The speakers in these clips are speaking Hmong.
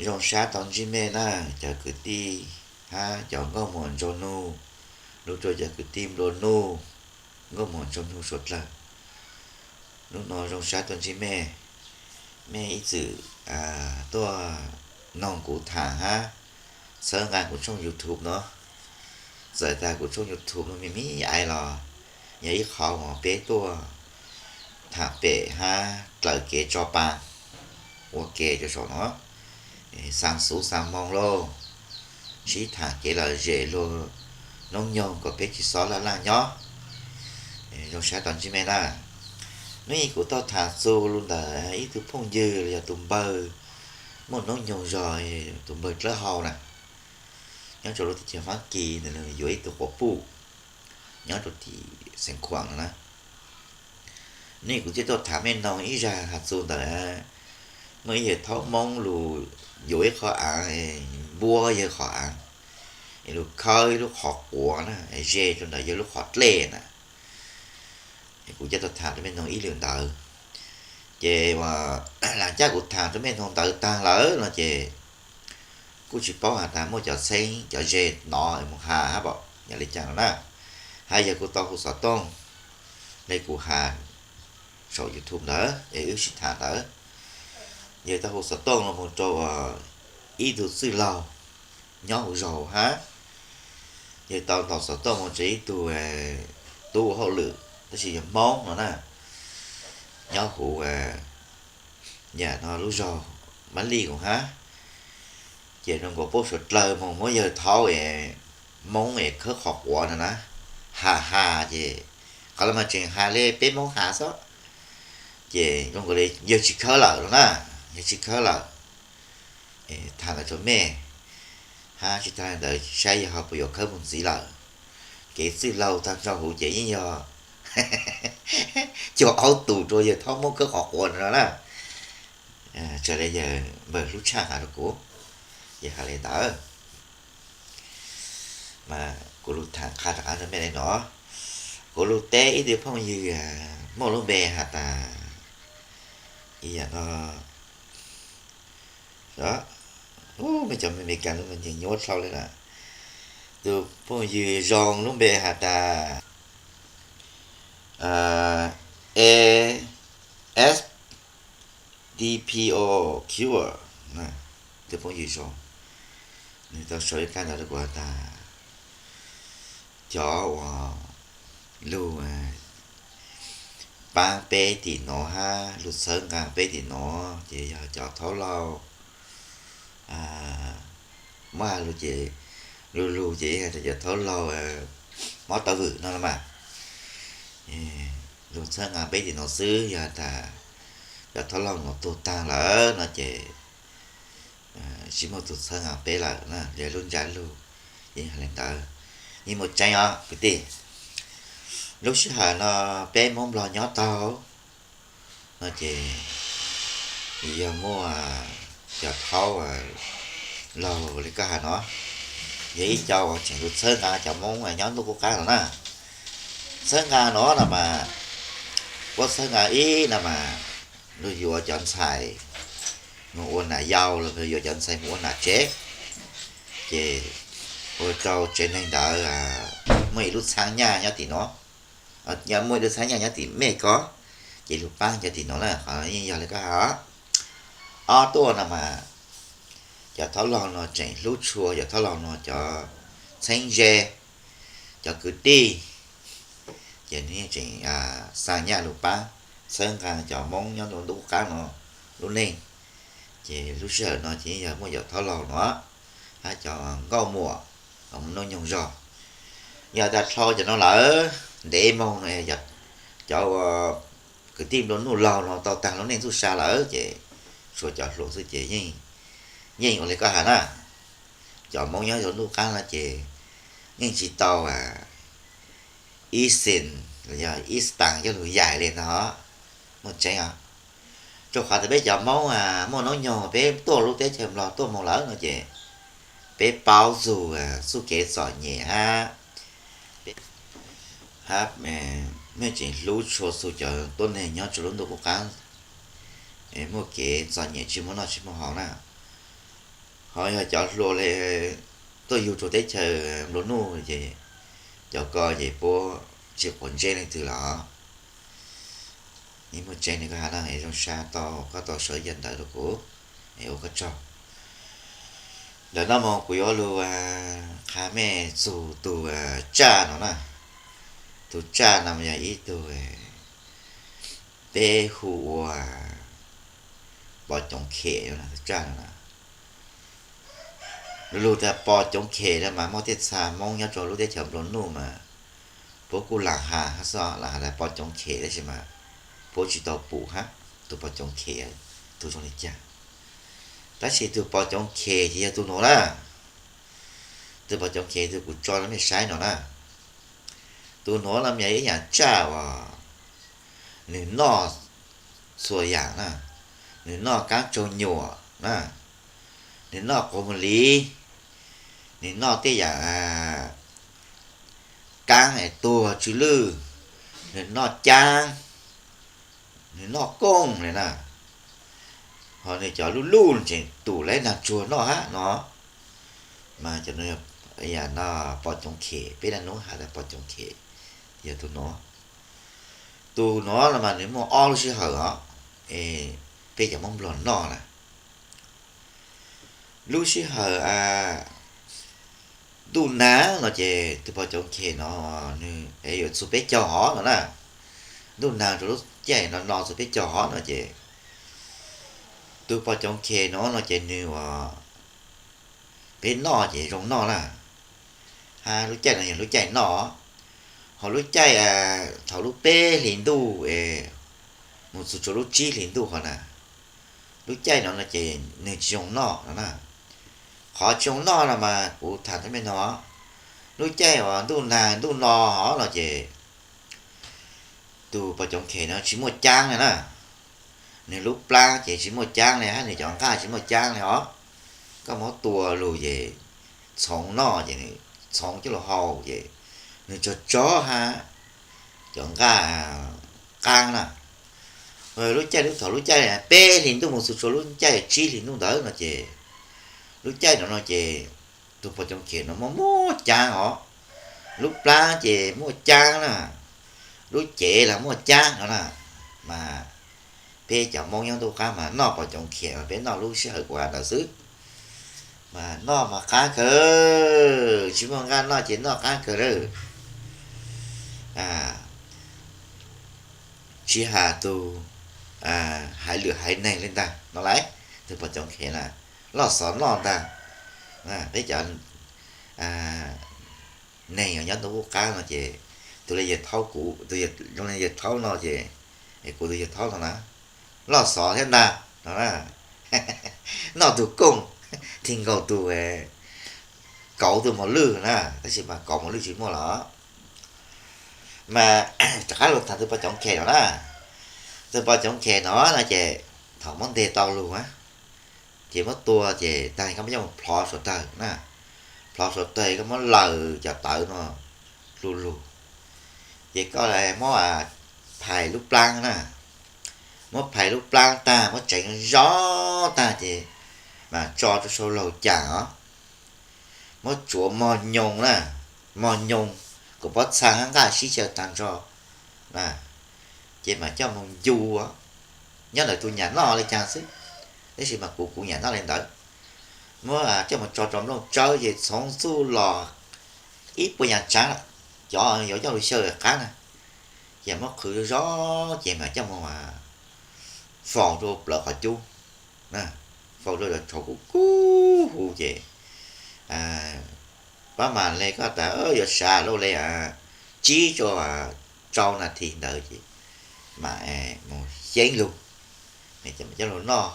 Zoo sab tau ntsib mej na, cov kwv tij hab cov nkauj muam nraug nug, lug rua cov kwv tij nplua nuj, nkauj muam nraug nug suav dlawg. Nub nua zoo sab tuaj ntsib mej, mej ib txwm tuaj noog kuv thaam hab txhawb nqaa kuv tshooj YouTube nuav. Txawm tas kuv tshooj YouTube nuav me me ais los yog ib qho uas peb tuaj thaam pem hab dlawm kev tso paa ua ke rua saum nuav, xaa xuv xaa moo lauj, sib thaam kev lom zem lug noob nyoog kom peb tsi xob laj laj nyob. Zoo sab tau ntsib mej na. Nub i kuv tau thaam txug lug ntawm ib tug phooj ywg los yog tus npawg muaj noob nyoog zog, tus npawg dlawb hau na, nyob rua lub teb chaws Fab Kis, nws yuav ib tug quas puj nyob rua tim xeev Khuam no na. Nub i kuv thiaj tuaj thaam mej noog ib zag has txug ntawm muaj ib yawg thaub Moob lug yuav ib qho aav, npuab yawg qhov aav, es lug khawb ib lub qhov quav na, ze rua ntawm yawg lub qhov dlej na. Kuv coj tuaj thaam rua mej noog ib lwm ntawd. Ces laag caj kuv thaam rua mej noog ntawd taag lawm no ces kuj tsi paub has tas muaj cov txheeb cov ze nov moog has hab pom yog le caag no na. Hab yawg kuj tau hu xov tooj le kuv has saum YouTube ntawd es wb sib thaam ntawd. Yawg tau hu xov tooj los moog rua ib tug txwj laug nyob huv zog hab, yawg tau ntaus xov tooj moog rua ib tug tub ua hauj lwm tab sis yog Moob no na, nyob huv yam no lub zog Mab Lij kuv hab. Ces zoo nkaus puab suav dlawg moog muab yawg thaub es Moob es khawb qhov quav no na, has has ces qhov le mas tseem has le peb Moob has xwb. Ces zoo nkaus le yawg tsi khawb lawm no na, yawg tsi khawb lawm. Thaam ntawd rua mej, hab tsi taag le ntawd saib yawg ho puas yuav khawb moog ntxiv lawm. Kev txwj laug taag nrho huv ces yeej yog cuag aub tus rua yawg thaub Moob khawb qhov quav no na. Raws le yawg npawg hlub tshaj has rua kuv, yawg has le ntawd. Mas kuv lug thaam qha rov qab rua mej le no, kuv lug teb ib tug phooj ywg muaj lub npe has tas, ib yam no, mej cov Amelikas lub npe nyuaj dlhau le na. Tus phooj ywg zoo lub npe has tas ASDPO Cure, tus phooj ywg zoo, nwg tau sau ib kab ntawv rua kuv has tas cov uas lug paab peb tim nuav hab lug txhawb nqaa peb tim nuav ces yog cov thaub laug. Muab has lug ces, lug lug ces yog cov thaub laug mob taub vwm no los mas. Lug txhawb nqaa peb tim nuav xwb, yog has tas cov thaub laug nuav tuag taag lawm no ces tsi muaj tug txhawb nqaa peb lawm na, yog lub ntsab lug. Yeej has le ntawd, yeej muaj tseeb os kwv tij. Lub sij hawm no peb Moob Nplog nyob taug no ces yog muaj cov thaub laug le koj has no, yog ib co uas tseem lug txhawb nqaa cov Moob nyob ntuj qub qaab no na. Txhawb nqaa no no mas, puab txhawb nqaa ib no mas lug yuav cov ntxhais moog ua nam yau los yuav cov ntxhais moog ua nam tsev, ces ua rau tsev neeg ntawd muaj ib lub txhaab nyaj nyob tim no, muaj ib lub txhaab nyaj nyob tim Mej ko, ces lug paab cov tim no na, qhov yeej yog le koj has. Ob tuaj no mas cov thaub laug no tseem hlub tshua cov thaub laug no cov txheeb ze, cov kwv tij, ces nwg yeej tseem xa nyaj lug paab txhawb nqaa cov Moob nyob rua ntuj qub qaab no lub neej. Ces lub sij hawm no ces yeej yog muaj cov thaub laug no hab cov nkauj muam noob nyoog zog. Yog tas dlhau cov no lawm, ntev moog no cov ua kwv tij nplua nuj laug no tau taag lub neej txuj sa lawm ces tshuav cov hluas xwb ces yeej ua le koj has na. Cov Moob nyob rua ntuj qub qaab no ces yeej tsi tau ib xees los yog ib taag coj lug yaim le ntag. Muaj tseeb os. Rua qhov tas peb cov Moob muaj noob nyoog peb tuaj lub teb chaws Nplog tuaj moog lawm no ces peb paub txug txuj kev txom nyem hab hab mej tseem hlub tshua txug cov tuab neeg nyob rua lub ntuj qub qaab, muaj kev txom nyem tsi muaj noj tsi muaj haus na. Ho yog cov hluas li tuaj yug rau teb chaws nplua nuj ces cov ko ces puab tsis quav ntsej leej twg los. Ib muaj tseeb ne koj has na, es zoo sab tau koj tau sau ib yam ntawv rau kuv, es ua koj tsaug. Ntawm no mas kuv yuav lug qha mej txug tug tsaj no na. Tug tsaj no mas yog ib tug peb hu ua pos coov khem, tug tsaj no na. Lu lug tas pos coov khem no mas muaj tej txha Hmoob nyob rau lub teb chaws nplua nuj mas puab kuj lam has hab xwb, lam has tas pos coov khem tab sis mas puab tsis tau pum hab tug pos coov khem tug zoo li cas. Tab sis tug pos coov khem ces yog tug nuav na. Tug pos coov khem tug kuv tso rau mej saib no na. Tug nuav no yog ib yaam tsaj uas nwg noj txhua yaam na. Nwg noj kaab tsaug nyuam na, nwg noj quas muag liv, nwg noj tej yaam kaab es tuag tsw lwj, nwg noj caab, nwg noj kooj le na. Ho nwg cov luj luj tseem tum lawv naag tsuag noj hab no. Mas cov no pos coov khem, peb laj nub has tas pos coov khem yog tug nuav. Tug nuav no mas nwg muaj ob lub sij hawm os, peb cov Moob Nplog noj na. Lub sij hawm ntuj naag no ces tug pos coov khem no nwg yuav txug peb caug hov no na. Ntuj naag rua lub caij no no txug peb caug hov no ces tug pos coov khem no no ces nwg ua peb noj ces zoo noj na. Hab lub caij no yog lub caij noj, ho lub caij thaum lub peb hlis ntuj es mus txug rua lub tsib hlis ntuj hov na, lub caij no no ces nwg tsis zoo noj no na. Qhov tsis zoo noj no mas kuv tham rua mej no, lub caij uas ntuj naag ntuj no hov no ces tug pos coov khem no tsis muaj caab le na. Nwg lub plaab ces tsis muaj caab le hab nwg cov nqaj tsis muaj caab le os. Koj muab tua lug ces txhoov noj ces nws txhoov coj lug hau ces nws tsog tsog hab cov nqaj qaab na. Lub caij lub thaum lub caij peb hlis ntuj mus txug rua lub caij tsib hlis ntuj ntawd no ces lub caij no no ces tug pos coov khem no muaj muaj caab os. Lub plaab ces muaj caab na, lub cev los muaj caab no na. Mas peb cov Moob nyob ntuj qaab mas noj pos coov khem mas peb noj lub sij hawm kuv has ntawd xwb. Mas noj mas qaab kawg, tsis muaj nqaj noj ces noj qaab kawg lawm. Tsis has tug haiv lwm haiv neeg le ntag no lauj, tug pos coov khem na, loj xov noj ntag. Peb cov neeg nyob ntuj qaab no ces tug le yawg thaub, kuv zoo le yawg thaub no ces, es kuv tug yawg thaub no na, loj xov thiab ntag no na. Noj tug kooj, tig nkaus tug kauv tug mos lwj na, tab sis mas kauv mos lwj tsis muaj lawm. Mas rov qab lug tham tug pos coov khem no na. Tug pos coov khem no no ces thaum muab nteg tau lug, ces muab tua ces taag koj muab coj mus plhov suav dawg na. Plhov suav dawg koj muab laws cov tawv no lu lug, ces koj muab phais lub plaab na. Muab phais lub plaab taag muab tseev zoo taag ces mas tso rua sau laug cas os. Muab tsuav mog nyoos na, mog nyoos kom pob txha hab nqaj sib xyaw taag nrho na, ces mas coj moog ncu. Nyob ntawm tug nyam noj le caag xwb, tab sis mas kuv kuv nyam noj le ntawd. Muab coj moog tso rua nplooj tsawb ces txhoov txuj los ib puas yaam tsaav lawm, cov yuav coj lug xyaw qaab na, ces muab qhwv zoo ces mas coj moog faus rua plawv qhov cub, faus rua cov tshauv kub kub huv ces pab mam le koj tas yuav sav lub le tsib rua rau nas this ntawd ces mam mus xyeeb lug, coj lug noj.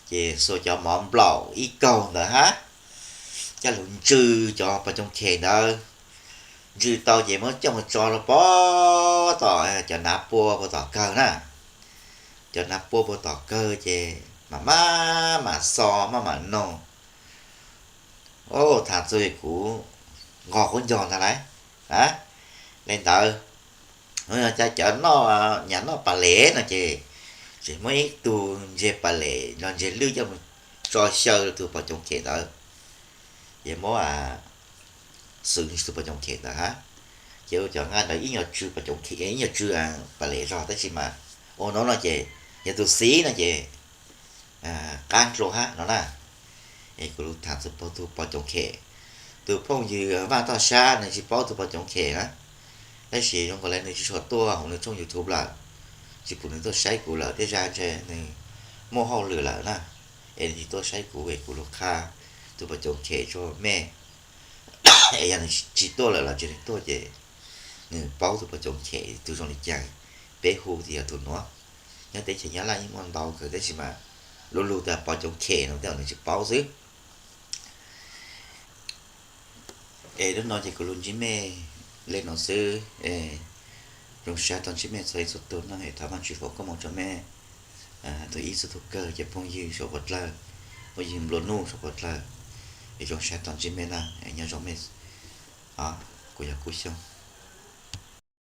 Ces xuas cov mov nplaum ib kaug ntawd hab coj lug ntsw cov pos coov khem ntawd. Ntsw tau ces muab coj mus tso rua puag tom cov nav pua puag tom kawg na. Cov nav pua puag tom kawg ces mam maj mam xo maj mam noog. Thaam txug kuv nqos quav ncaug ntag lauj. Le ntawd, yog cov noj, nyam noj pas lem no ces tseem muab ib tug ntseg pas lem nrog ntseg lwj coj mus tso xyaw tus pos coom khem ntawd, ces muab xwm nws tus pos coom khem ntawd hab. Ces ua cov nqaj ntawd ib nyuag tsw pos coom khem, ib nyuag tsw pas les zog tab sis mas ua no no ces yog tus xiv no ces qab dlua hab no na. Es kuv lug tham txug tus pos coom khem, tus phooj ywg Vaj Toj Sab nws tsis paub tus pos coom khem na, tab sis zoo nkaus le nws tsis tshua tuaj hauv nws tshooj YouTube lawm, tsis pum nws tuaj saib kuv lawm, tej zag ntshe nws muaj hauj lwm lawm na, es nws tsis tuaj saib kuv es kuv lug qha tus pos coom khem rua mej. Es yog nws tsis tuaj lawm los tsis nws tuaj ces nws paub tus pos coom khem tus zoo li cas, peb hu tias yog tus nuav. Nyob teb chaws Nyab Laj yeej muaj ntau kawg tab sis mas lu lug tas pos coom khem no tej nws tsis paub xwb. Es lub no ces kuv lug ntsib mej le no xwb. Zoo sab tog ntsib mej txhua leej txhua tug na, es thov Vaajtswv foom koob moov rua mej txhua ib txhua tug kawg cov phooj ywg saum huab dlawg, phooj ywg nplua nuj saum huab dlawg. Es zoo sab tog ntsib mej na, nyob zoo mej. Kuv yog Kub Xyooj.